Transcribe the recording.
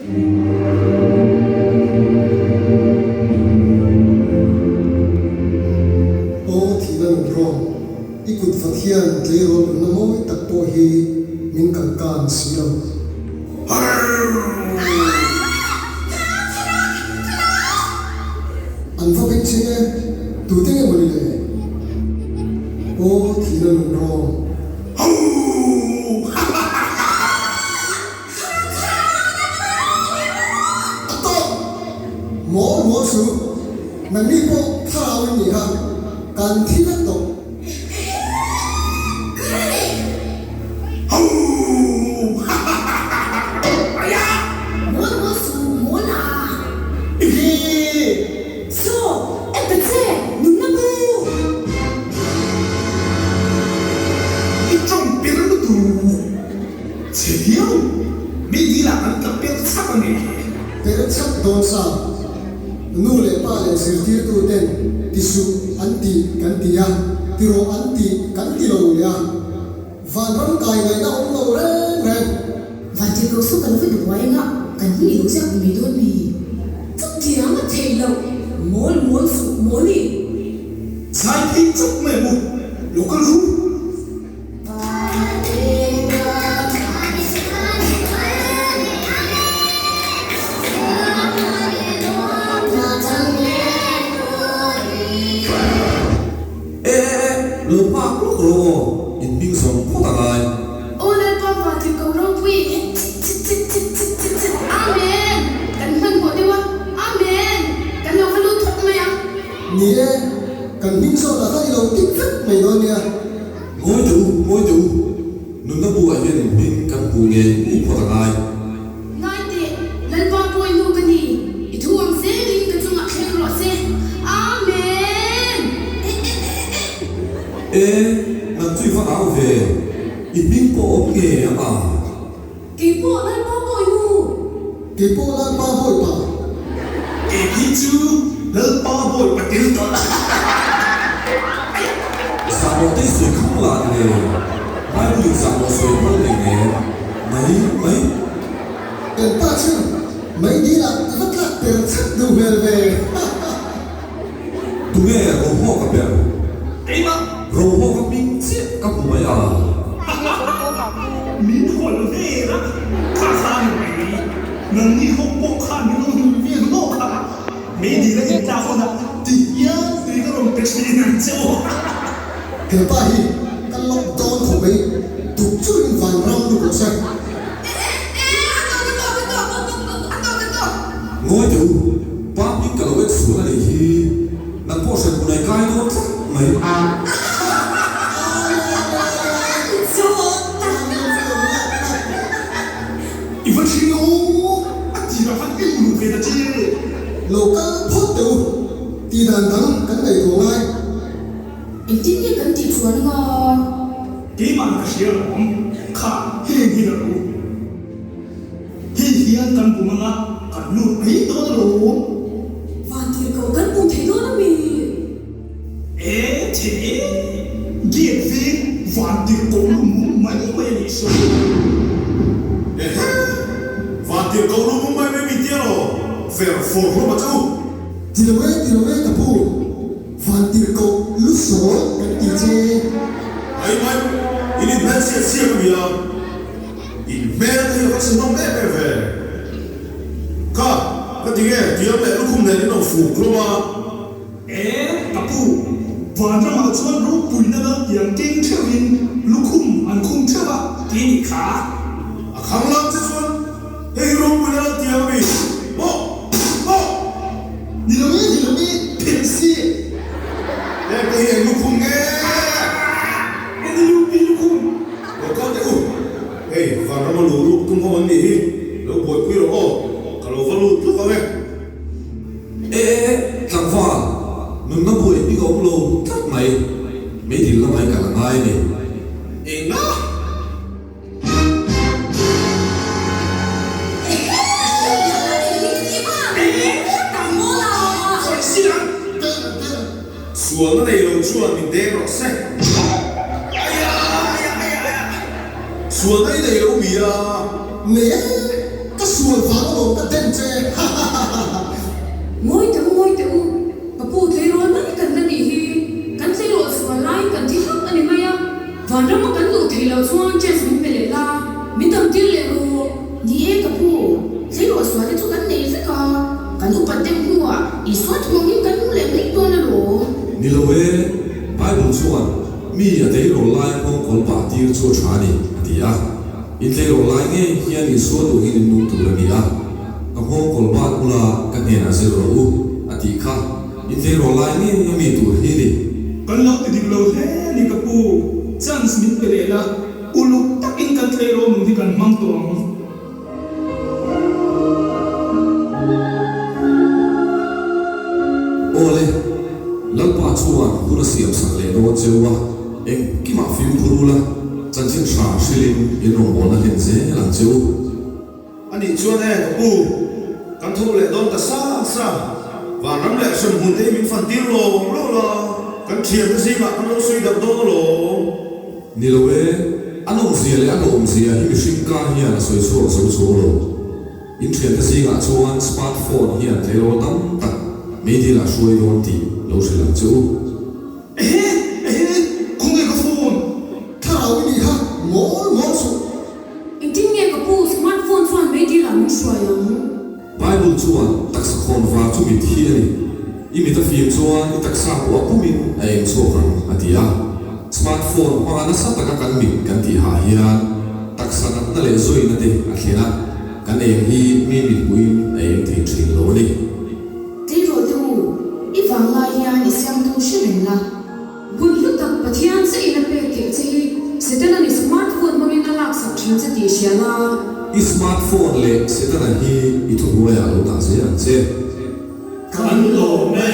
Aw thihna nun rawng, i kut vat hian tleirawl nunna mawi tak pawh hi min kalkan si lo. An va beng cheng e, tute nge mawni le? Aw thihna nun rawng. A tawp! Mawl mawl suh, nangni pawh thlarau in nih kha, kan thi vek tawh. I tawng per lutuk. Chhe viau, mi dil ah kan tla per chak a nge. Per chak dawn sa, nu leh pa leh zirtirtu ten ti suh an ti kan ti a, ti rawh an ti kan ti lo leh a, vanram kai ngaihna awm lo reng reng. Vantirhkoh chu ka lo va duhbuai anga kan hming i lo ziak mai dawn mi? Chutiang a theih loh, mawl mawl suh mawl i. Zai phei chauh mai ang u, lo kal ru. E e e, lo nghak lawk rawh aw, in hming zawng phawt a ngai. Aw Lalpa Vantirhkoh ropui, chit-chit-chit-chit-chit-chit-chit, Amen! Kan hmanhmawh deuh a, Amen! Kan lo va lut phawt mai ang. Ni e, kan hming zawnah khan i lo tik vek mai dawn nia. Ngawi teh u, ngawi teh u, nunna bu ah hian in hming kan hmuh ngei ngei phawt a ngai. Ngai teh, Lalpa pawi nu ka ni, i thu ang zelin ka chungah thleng rawh se. Amen! Eh eh eh eh eh. E, nang chu i va au ve, i hming pawh awm ngei ang a. Kei pawh Lalpa bawi nu. Kei pawh Lalpa bawi pa. Kei hi chu Lalpa bawi pa tel tawh. Zahmawh te i sawi khang lah ni le. Bible in zahmawh sawi phal nei nen. Mai mai. Kan pa chu mai dil ah i va tlak per chhat duh hmel ve. Tunge Rohawka ber? Keimah. Rohawka hming chiah ka hmu mai a. Min hawl vel a, kha kha a ni mai. Nangni ho pawh khan min lo hmu vel lawk a, meidil a intlak hunah ti hian tui ka rawn pe thin ang che u. He pa hi ka lock dawn khawp mai, tuk chuin vanram lu pawh se. Ngawi teh u, pa hming ka lo en sual a nih hi, nang pawh hran hmun ai kai dawn tlat mai. I va thing u, a tirah khan i uluk ve ta che. Lo kal phawt teh u, tih dan dang kan ngaihtuah ngai. Engtin nge kan tih chuan anga? Keimah ka hria alawm, kha heng hi la ru. Hei hian kan bum anga kan lut mai dawn alawm. Vantirhkoh kan bum thei dawn ami? E the e, gate veng vantirhkoh lu mum mai mai a nih sawi. Ehe, vantirhkoh lu mum mai mai mi tia law, fer fawr hlawm a che u. Ti lo e, ti lo e ka pu. Vantirhkoh lu sawl kan ti che. Mai mai, in inhmel chhiat chhiat a mi a, in hmel te hi a va chhunawm em em ve. Kha, ka ti nge, tiang leh lukhum nen in lo fuk hlawm a. E, ka pu, vanramah chuan ropuina lal tiang keng theuhin lukhum an khum theuh a ti nih kha. A khang lam che chuan hei hi ropuina lal tiang a mi, maw, maw. Ni lo e, ni lo e, phelh si. Heng te hi eng lukhum nge? NUP lukhum. Lo kal teh u. Hei, vanrama lu ruk tum ho an nih hi. Lo buaipui rawh aw, ka lo va lut tluk ang e. E e e, tlangval, nunna buai hming a awm lo tlat mai. Meidil lamah i kal a ngai a ni. Enga? Sualna nei lo chuan min deng rawh se. Sualna i nei lo mi a? Nei e, ka sual vang alawm. ka den che hahahaha. Ngawi teh u, ngawi teh u, ka pu tleirawl mai kan la nih hi, kan tleirawl sual laiin kan thi hlauh a ni mai a, vanrama kan luh theih loh chuan chance min pe leh la, min dam tir leh rawh. Ni e ka pu, tleirawl sual te chu kan nei vek a, kan upat deuh hnuah Isua thawngin kan hmu leh mai dawn alawm. Ni lo e, Bible chuan mi a tleirawl laia nghawngkawl pah tir chu a tha a ni, a ti a. In tleirawl lai ngei hian Isua duhin in nung tur a ni a, ka nghawngkawl bat bula ka hnenah zir rawh u, a tih kha. In tleirawl lai ngei a mi tur hi ni. Kan lo ti dik lo hle a ni ka pu, chance min pe leh la, uluk takin kan tleirawl nun hi kan hmang tawh ang. Awle, Lalpa chuan hun a siam sak leh dawn cheu a, engkimah fimkhur ula, chanchin hra hrilhin in rawngbawlna hlen zel ang che u. A nih chuan e, ka pu, kan tho leh dawn ta sa sa, vanram leh hremhmun te hi min fan tir lo lo la, kan thiante zingah kan lo sawi darh dawn alawm. Ni lo e, a nawmzia leh a lawmzia hi mihring ka hian a sawi chhuak zo chuang lo. In thiante zingah chuan smart phone hian tleirawl tam tak meidil ah hruai dawn tih lo hrilh ang che u. Ehe! Ehe! Khawnge ka phone? Thlarau i nih kha mawl mawl suh. Engtin nge ka pu smart phone chuan meidil ah min hruai ang? Bible chuan taksa khawn var chu mit hi a ni. I mit a fim chuan i taksa pawh a pumin a eng chhuak ang, a ti a. Smart phone hmanga nasa taka kan mit kan tih hah hian taksa natna leh zawina te a thlen a, kan eng hi mi mit hmuhin a eng thei thin lo a ni. Tleirawl te u, i vanglai hian i siamtu hre reng la. Hun hlu tak Pathian che in a pek theih che hi Setana ni smart phone hmangin a laksak thin che tih hria la. I smart phone leh Setana hi i thuhnuaiah lo dah zel ang che. Kan lawm e.